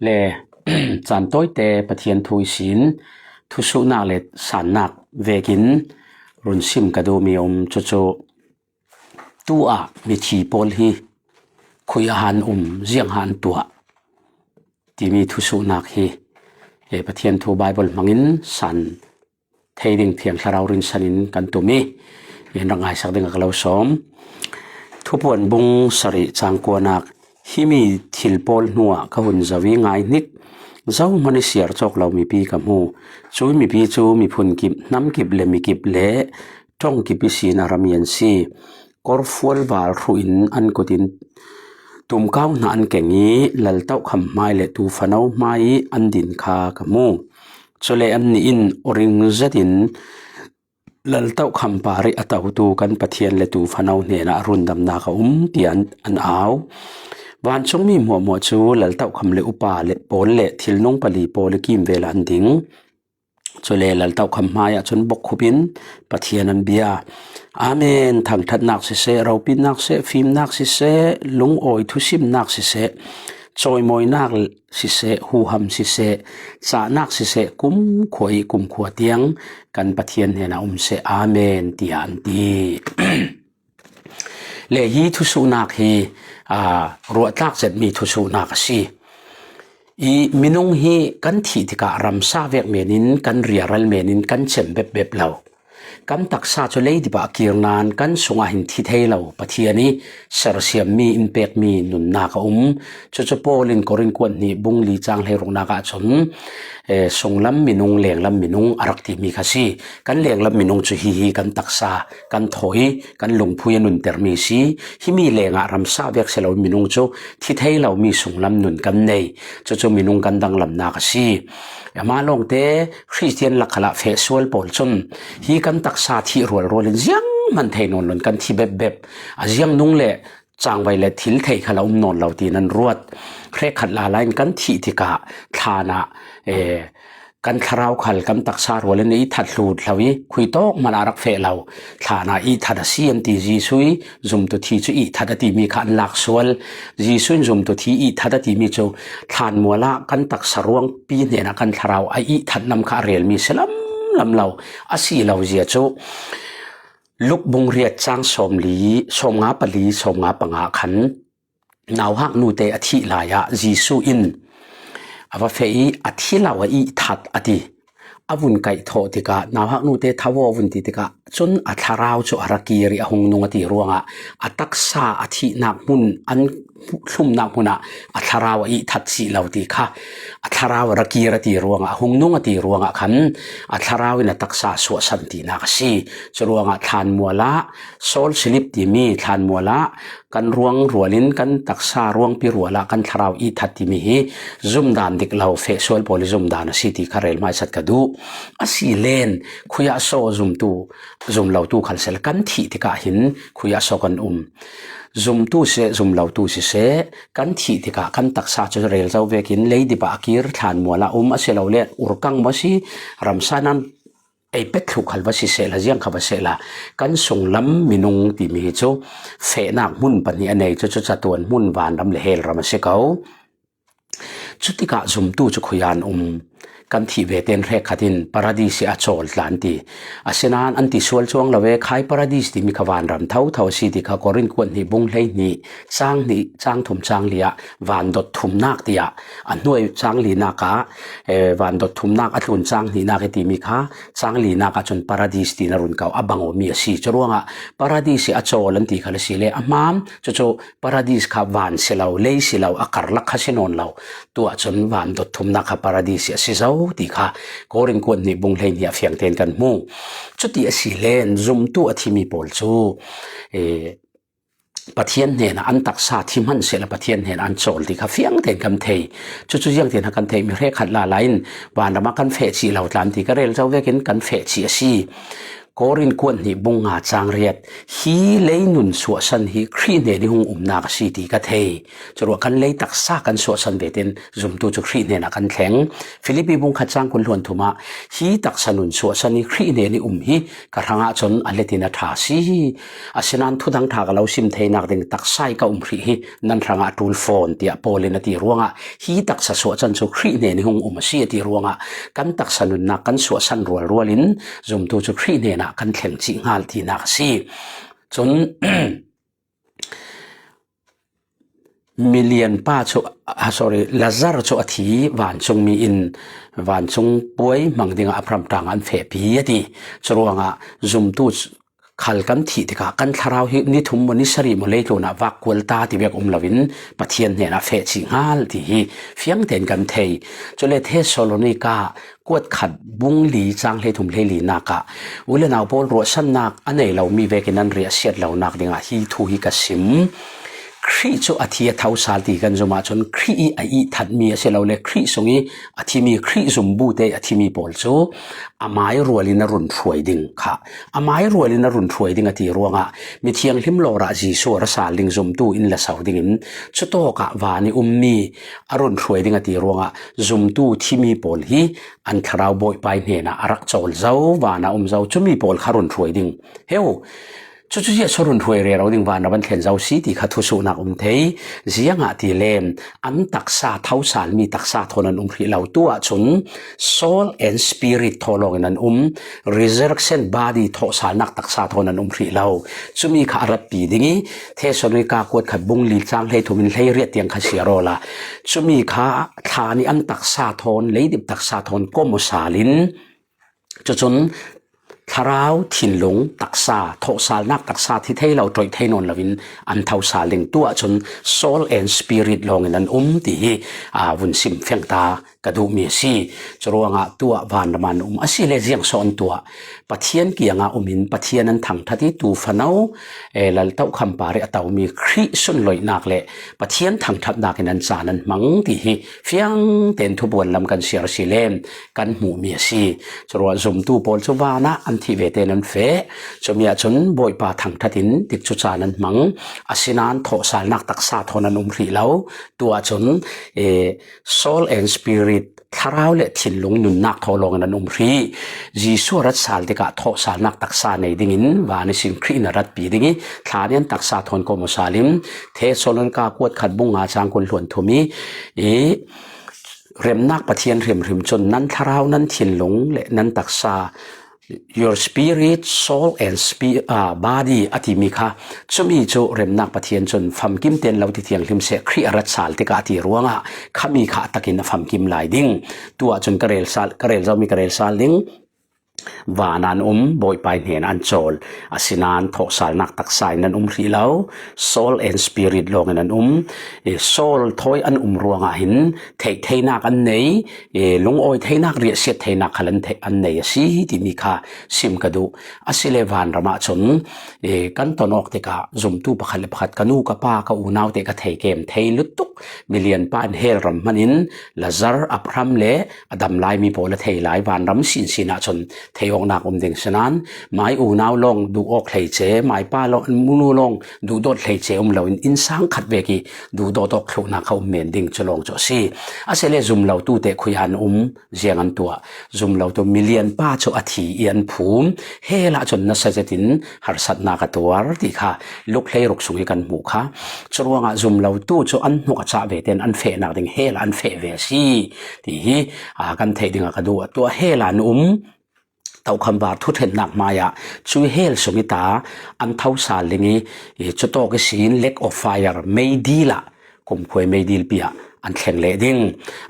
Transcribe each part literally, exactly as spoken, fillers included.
Le caan tawite Pathian thu ihsin thusuhnak le sannak vekin run sim ka duhmi a um. Cucu tu ah mithi pawl hi khui ah han um, ziang han tuah timi thusuhnak hi, eh, Pathian thu Baibal hmangin san thei ding Thiang Thlarau rinsan in kan tum i, in rak ngaisak ding a ka lo sawm. Thupuan bung sarih cang kuanak, himi thil pawl hnuah ka hun zoh i ngai hnik, zohman i siar cawk lo mipi ka hmu. Cu mipi cu miphun kip, hnam kip le mi kip le ṭong kip ihsin a rami an si. Kawrfual val hruh in an kut in tumkau hna an keng i, laltohkham hmai le tufano hmai i an din kha ka hmu. Cule annih in uring zetin laltohkham par i a totu kan Pathian le tufano hnenah rundamnak a um, tiah an, an au. Vancungmi hmuahhmuah cu laltohkham le upa le pawl le thilnung pali pawl i kimvel ah an ding. Cule laltohkham hmai ah cun bokkhup in Pathian an bia. Amen. Thangṭhatnak siseh, ropitnak siseh, fimnak siseh, lungawi thusimnak siseh, cawimawinak siseh, huham siseh, cahnak siseh, kumkhua i kumkhua tiang kan Pathian hnenah um seh. Amen, tiah an ti. Le hi thusuhnak hi, aa, ruahtlak zetmi thusuhnak a si. I minung hi kan thih tikah ramsa vek men in kan riaral men in kan cem bepbep lo. Kan taksa cu leidip ah kir nain kan sungah hin thi thei lo Pathian i sersiammi in pekmi nunnak a um. Cucu Paul in Korin kuat hnih bung li cang hleiruknak ah cun, eh, sunglam minung, lenglam minung a rak timi kha si. Kan lenglam minung cu hihi kan taksa, kan thawi, kan lungphui a nuntermi si. Himi lengah ramsa vek si lo minung cu thi thei lomi sunglam nun kan nei. Cucu minung kan danglamnak a si. Amah lawngte Khristian lak khalah feh sual pawl cun hi kan taksa thih rualrual in zianghman thei nawn lo in kan thi bepbep. A ziang nung le cangvai le thil thei khal a um nawn lo tiin an ruat. Hrekkhat lala in kan thih tikah thlan ah, eh, kan thlarau khal kan taksa rual in i that hlut hlo i khui tawk hmanh ah rak feh lo. Thlan ah i that a si an ti. Jesuh i zumtu thi cu i that a timi kha an lak sual. Jesuh in zumtu thi i that a timi cu thlanmual ah kan taksa ruangpi hnenah kan thlarau a i that nam kha a relmi si lamlam lo. A si lo zia cu Luk bung riat cang sawmli, sawmnga pali, sawmnga panga khan nauhak nute a thih lai ah Jesuh in a va feh i a thi lo a i that a ti. A vun kaih thawh tikah nauhak nute tho aw vun ti tikah cun a thlarau cu a ra kir i a hung nung a ti ruangah a taksa a thihnak hmun an thlumnak hmun ah a thlarau a i that si lo ti kha a thlarau a ra kir a ti ruangah a hung nung a ti ruangah khan a thlarau in a taksa suahsan tinak a si. Curuangah thlanmual ah Saul Silip timi thlanmual ah kan ruang rual in kan taksa ruangpi rual ah kan thlarau i that timi hi zumdan dik lo, feh sual pawl i zumdan a si ti kha rel hmaisat ka duh. A si len, khui ah so zumtu, zum lotu khal sel kan thih tikah hin khui ah so kan um. Zumtu siseh, zum lotu siseh, kan thih tikah kan taksa cu rel zo vekin leidip ah a kir, thlanmual ah um, a si lo le urkang maw si, ramsa nan ei pek thluh khal va sisehla, ziang kha va sehla, kan sunglam minung timi hi cu fehnak hmun pahnih a nei, cucu catuan hmun vanram le hell ram a si ko. Cutikah zumtu cu khui ah an um. Kan thih ve tein hrekkhat in Paradis i a cawl tlan ti. Asinain an ti sual cuang lo e, khai Paradis timi kha vanram thotho a si ti kha Korin kuat hnih bung hleihnih, cang hnih, cang thum, cang li ah van dot thumnak tiah a hnuai cang linak ah, eh, van dot thumnak a tlun cang hnihnak i timi kha cang linak ah cun Paradis tiin a run ko, a bang awmi a si. Curuangah Paradis i a cawl an ti khal a si le a hmaan, cucu Paradis kha van si lo, lei si lo, a karlak kha si nawn lo. Tuah cun van dot thumnak kha Paradis i a si zo ti kha Korin kuat hnih bung hleihnih a fiang tein kan hmu. Cuti a si len zumtu a thimi pawl cu, eh, Pathian hnenah an taksa thi hmanh sehla Pathian hnenah an cawl ti kha fiang tein kan thei. Cucu ziang tein kan thei, mi hrekkhat lala in vanram ah kan feh chih lo tlan ti ka rel zo vekin kan feh chih a si. Korin kuat hnih bung nga chang riat, hi lei nun suahsan hi Khrih hnen i hung umnak a si ti ka thei. Curuah kan lei taksa kan suahsan vetin zumtu cu Khrih hnenah kan thleng. Filipi bung khat chang kul hluan thum ah, hi taksa nun suahsan i Khrih hnen i um hi ka hrangah cun a letin a ṭha a si. Asinain thudang ṭha ka lo sim theinak ding taksa i ka um hrih hi nan hrangah a ṭul fawn, tiah Paul in a ti ruangah, hi taksa suahsan cu Khrih hnen i hung um a si a ti ruangah, kan taksa nunnak kan suahsan rualrual in zumtu cu Khrih hnenah kan thleng cih hngal tinak a si. Cun milian pa cu, ah, sorry, Lazar cu a thi, vancungmi in vancung puai hmang dingah Abraham ṭang ah an fehpi a ti. Curuangah zumtu khal kan thih tikah kan thlarau hi ni thum maw ni sarih maw leitlunah vak kual ta ti vek um loin Pathian hnenah feh cih hngal ti hi fiang tein kan thei. Cule Thessalonika kuat khat bung li chang hleithum hleilinak ah u le nau pawl ruahsannak a nei lomi vekin an riahsiat lonak dingah hi thu hi ka sim. Khrih cu a thi a tho sal ti kan zum ahcun Khrih i a ihthatmi a si lo le Khrih sung i a thimi Khrih zumbu te a thimi pawl cu amai rual in a run hruai ding kha, amai rual in a run hruai ding a ti ruangah mithianghlim lawrah Jesuh a ra sal ding zumtu in la so dingin cutawkah van i ummi a run hruai ding a ti ruangah zumtu thimi pawl hi an thlarau Bawipa i hnenah a rak cawl zo, van a um zo, cumi pawl kha run hruai ding. Heu, cucu ziah so run hruai rero ding, van a van thlen zo si ti kha thusuhnak um thei. Ziangah ti le an taksa tho salmi taksa thawn an um hrih lo. Tu ahcun soul and spirit thaw lawngin an um, resurrection body thawhsalnak taksa thawn an um hrih lo. Cumi kha a ratpi ding i, Thessalonika kuat khat bung li chang hleithum in hleiriat tiang kha siar awla, cumi kha thla nih an taksa thawn, leidip taksa thawn kom aw sal in, cucun thlarau thinlung taksa, thawhsalnak taksa thi thei lo, ṭoih thei nawn loin an tho sal ding. Tu ahcun soul and spirit lawngin an um ti hi, aa, vun sim fiang ta ka duhmi a si. Curuangah tuah vanram ah an um a si le ziang so an tuah? Pathian kiangah um in Pathian an thangṭhat i tu fano, eh, laltohkham par i a tomi Khrih sunloihnak le Pathian thangṭhatnak in an caan an hmang ti hi fiang tein thupuan lam kan siar a si le kan hmuhmi a si. Curuah zumtu pawl cu van ah an thih ve tein an feh. Cumi ahcun Bawipa thangṭhat in tikcu caan an hmang. Asinain thawhsalnak taksa thawn an um hrih lo. Tu ahcun, eh, soul and spirit, thlarau le thinlung nunnak thaw lawngin an um hrih. Jesuh a rat sal tikah thawhsalnak taksa nei dingin van ihsin Khrih in a ratpi ding i, thla nih an taksa thawn kom aw sal in, Thessalonika kuat khat bung nga cang kul hluan thum i, i, remnak Pathian hrimhrim cun nan thlarau, nan thinlung le nan taksa, your spirit, soul and spi-, ah, body a timi kha, cumi cu remnak Pathian cun famkim tein lo ti thianghlim seh, Khrih a rat sal tikah a ti ruangah khami kha a takin a famkim lai ding. Tu ahcun ka rel sal, ka rel zomi ka rel sal ding. Van ah an um, Bawipa hnen an cawl. Asinain thawhsalnak taksa in an um hrih lo, soul and spirit lawngin an um. Eh, soul thawi an um ruangah hin theih theinak an nei, eh, lungawi theinak, riahsiat theinak khal an thei-, an nei a si timi kha sim ka duh. Asile vanram ah cun, eh, kan ton awk tikah zumtu pakhat le pakhat, ka nu, ka pa, ka unau te ka thei kem thei lutuk milian pa in hell ram hman in Lazar, Abraham le a dam laimi pawl a thei lai. Vanram sinsin ah cun thei awknak um ding sinain, mai unau lawng duh awk hleice, mai pa lawng, nu lawng duhdawt hleice um loin innsang khat vek i duhdawt awk thluhnak kha um men ding cu lawng cu a si. Asile zumlotu te khui ah an um, ziang an tuah? Zumlotu milian pa cu a thi i an phum. Hell ah cun nasa zetin harsatnak a tuar ti kha Luk hleiruk sung i kan hmuh kha. Curuangah zumlotu cu an hnuk a cah ve tein an fehnak ding hell ah an feh ve a si ti hi, aa, kan theih dingah ka duh. Tuah hell ah an um. Tokham var thuṭhennak hmaiah cu hell sung i ta an tho sal ding i, i cutawk ihsin lake of fire, meidil ah, kumkhua i meidil pi ah an thleng leh ding.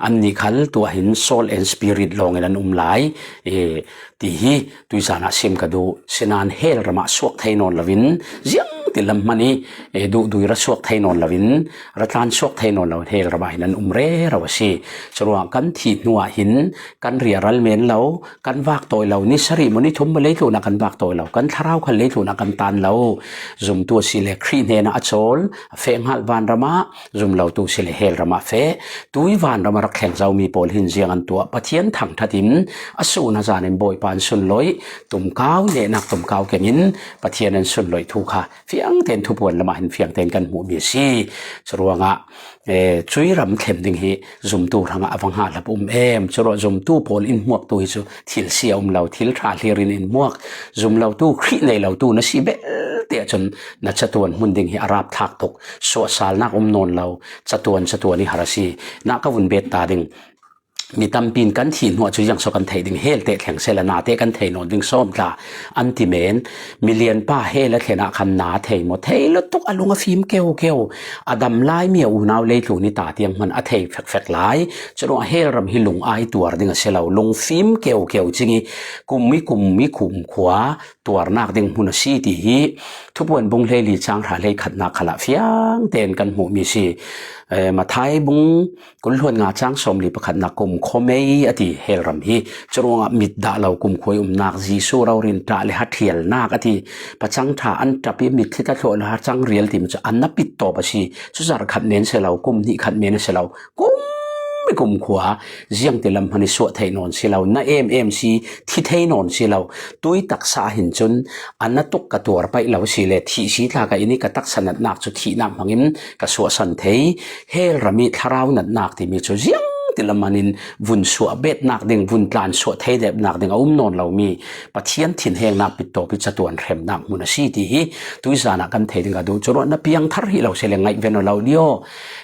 Annih khal tuah hin soul and spirit lawngin an um lai, i, ti hi tuizan ah sim ka duh. Sinain hell ram ah suak thei nawn loin ziang ti lam hman i, e, duhdui ra suak thei nawn loin, ra tlan suak thei nawn loin hel ramah hin an um rero a si. Churuangah kan thih hnuah hin kan riahral men lo, kan vak tawi lo, ni sarih maw ni thum maw leitlunah kan vak tawi lo, kan thlarau khal leitlunah kan tan lo. Zumtu a si le Khrih hnenah a chawl, a feh nghal vanramah, zum lotu si le hel ramah feh, tui vanramah rak thleng zomi pawl hin ziang an tuah, Pathian thangṭhat in a sun a zanin Bawipa an sunlawih, tumkau nehnak tumkau kengin Pathian an sunlawih thu kha fiangten thupuan lamah hin fiangten kan hmuhmi a si. Churuangah, eh, cui ram thlem ding hi zumtu hrangah a va hngah hlap um em? Churuah zumtu pawl in hmuaktu hi cu thil si a um lo, thil ṭha hlir in in hmuak. Zum lotu, Khrih nei lotu na si belte ahcun na catuan hmun ding hi a rapthlak tuk. Suahsalnak um nawn lo, catuan catuan i har a si. Na ka vun bet ta ding. Mi tampi in kan thih hnuah cu ziangso kan theih ding, hel teh thleng sehla na teh kan thei nawn ding sawm tla an ti men. Milian pa hel a thlen ah khan na thei maw? Thei lutuk, a lung a fim keu keu. A dam lai mi a unau leitlun i ta tiang hman a thei fekfek lai. Curuangah hel ram hi lung ai tuar ding a si lo, lung fim keu keu cing i kum i kum i kum khua tuarnak ding hmun a si ti hi Thupuan bung hleili cang hra hleikhatnak khalah fiang tein kan hmuhmi si. Eh, Matthai bung kul hluan nga cang sawmli pakhatnak kum khuamei a ti hel ram hi. Curuangah mit dah lo kumkhua i umnak, Jesuh rori in ṭah le ha ṭhialnak a ti. Pacang ṭha an ṭap i mitthli ta thluah le ha cang rial timi cu a na pit tawp a si. Cu zarh khat men si lo, kum hnih khat men a si lo. Kum i kumkhua ziangti lam hman i suah theih nawn si lo, na em em si, thi thei nawn si lo. Tui taksa ah hin cun a na tuk ka tuar paih lo si le, thih si tla ka in i ka taksa natnak cu thihnak hmangin ka suahsan thei. Hel ram i thlarau natnak timi cu ziangti lam hman in vun suah betnak ding, vun tlan suah thei depnak ding a um nawn lomi Pathian thinhengnak pittawp i catuan hremnak hmun a si ti hi tuizan ah kan thei ding ka duh. Curuah na piangthar hi lo si le ngaihven aw lo lio.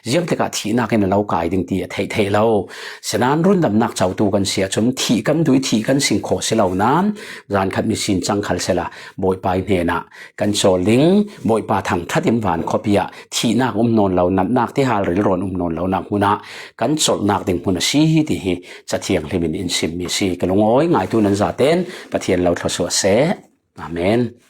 Ziangtikah thihnak in a lo kai ding ti a theih theih lo. Sinain rundamnak cotu kan si ahcun thih kan duh i thih kan sing khawh si lo nain zan khat mi sin cang khal sehla Bawipa i hnenah kan cawl ding. Bawipa thangṭhat in van khuapi ah thihnak um nawn lo, natnak tihal rilrawn um nawn lonak hmun ah kan colhnak ding hmun a si ti hi Cathiang hlim in in simmi a si. Ka lungawi ngaitu nan zaten Pathian lo thluasuah seh. Amen.